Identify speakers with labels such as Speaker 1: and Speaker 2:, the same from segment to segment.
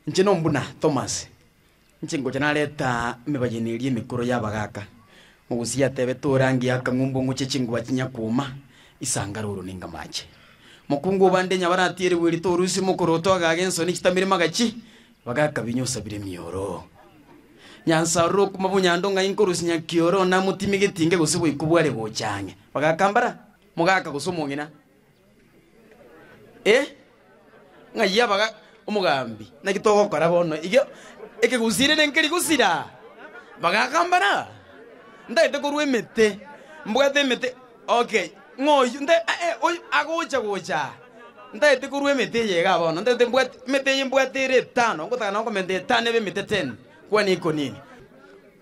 Speaker 1: Inche nombuna Thomas, inche ngocha nareta emebayeno eria emekoro y'abagaaka. Mogusia atebete orangi akang'umbu ng'uche chinguba chinyakwoma, isangara oro ninga amache. Mokungu obande nyabara atiere bwerite orusie mokoroto agaga ensoni chitamire magachi, bagaka binya osabire emioro. Nyansarure okuma bonyando ng'ai nkorusia nyakioro namotime getinge gose boiko bware gocha ang'e. Bagaka mbara, mogaka gose omong'ina. Eh, ng'ai abaga omogambi, naki togokora bono iga ekegusii rende nkeri gosira? Bagaka mbara, ntagete korwa emete, mbwate emete, okay, ng'a oyio nte eh oyo agocha gocha aa, ntagete korwa emete eye igaa bono, ntagete mbwate emete eye mbwate ere etano, ngotaka nonye komenta etano ebe emete ten, kwani ikonini.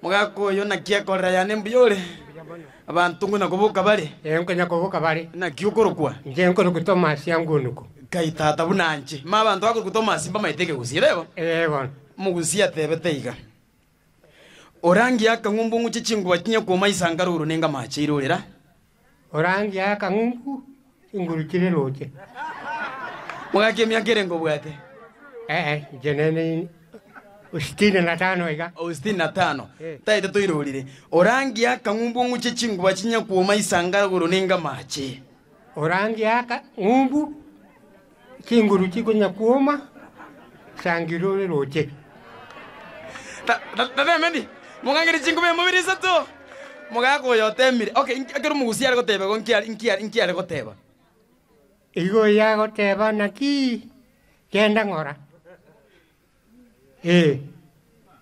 Speaker 1: Mogaka oyo naki ekorera yane mbuya ore? Abanto ng'ina koboka bare?
Speaker 2: Ee, nkonya koboka bare.
Speaker 1: Naki okorokwa?
Speaker 2: Inche nkorokwa Thomas Angunuku.
Speaker 1: Kai tata buna inche. Ma abanto bakorokwa Thomas mbamaete ekegusii, taibo?
Speaker 2: Ee bono.
Speaker 1: Omogusii atebete iga, Orangie akang'umbu ng'uche chinguba chinyakwoma isangara oro nenga amache irorera.
Speaker 2: Orangie akang'umbu chinguru chire roche.
Speaker 1: Mogaka emiaka ere nkobwate?
Speaker 2: Ee, inche nene sitini na tano iga.
Speaker 1: O sitini na tano.
Speaker 2: Eh.
Speaker 1: Taete toirorire. Orangie akang'umbu ong'uche chinguba chinyakwoma isangara igoro nenga amache.
Speaker 2: Orangie akang'umbu chinguru chikonyakwoma isangire ore roche.
Speaker 1: Tatemeti, mong'ang'ere chinkuba emobere isato. Mogaka oyo otemire. Okay, ekero omogusia are goteba igo nki nki are goteba?
Speaker 2: Igo oyio agoteba, Naki genda ng'ora. Ee.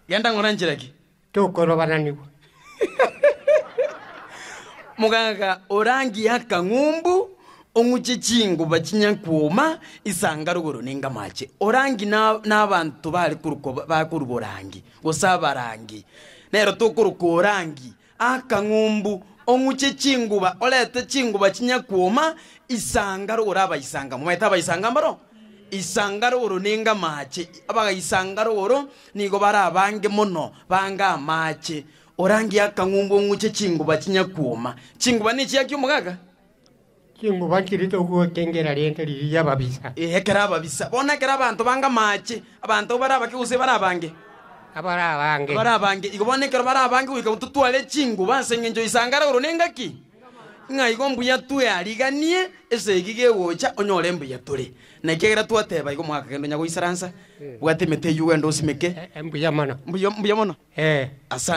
Speaker 1: Genda ng'ora nchera ki?
Speaker 2: Tokorobananigwa.
Speaker 1: Mogaka orangie akang'umbu, ong'uche chinguba chinyakwoma, isanga rogoro ninga amache. Orangi na nabanto bare korokwa bakorwa borangi, gose abarangi. Nero tokorokwa orangi, akang'umbu, ong'uche chinguba, orete chinguba chinyakwoma, isanga rogoro abaisanga. Momaete abaisanga mbaro? Isanga rogoro ninga amache. Abagaisanga rogoro nigo bare abange mono, bange amache. Orangie akang'umbu ong'uche chinguba chinyakwoma. Chinguba nechiaki omogaka?
Speaker 2: Chinguba nchiria togokengera rende riria ri'ababisa.
Speaker 1: Ee, ekero ababisa. Bono ekero abanto bange amache, abanto bare abake gose bare abange?
Speaker 2: Abare abange.
Speaker 1: Abare abange. Igo bono ekero bare abange goika totware chinguba ase engencho isangara igoro nengaki? Ng'a igo mbuya tweariganie esegi gegocha onyore mbuya tore. Na ekiagera twateba igo omogaka genda onya goisaransa, bwata emete eyio ogende osimeke.
Speaker 2: Mbuya mono.
Speaker 1: Mbuya mbuya mono.
Speaker 2: Ee.
Speaker 1: Asante.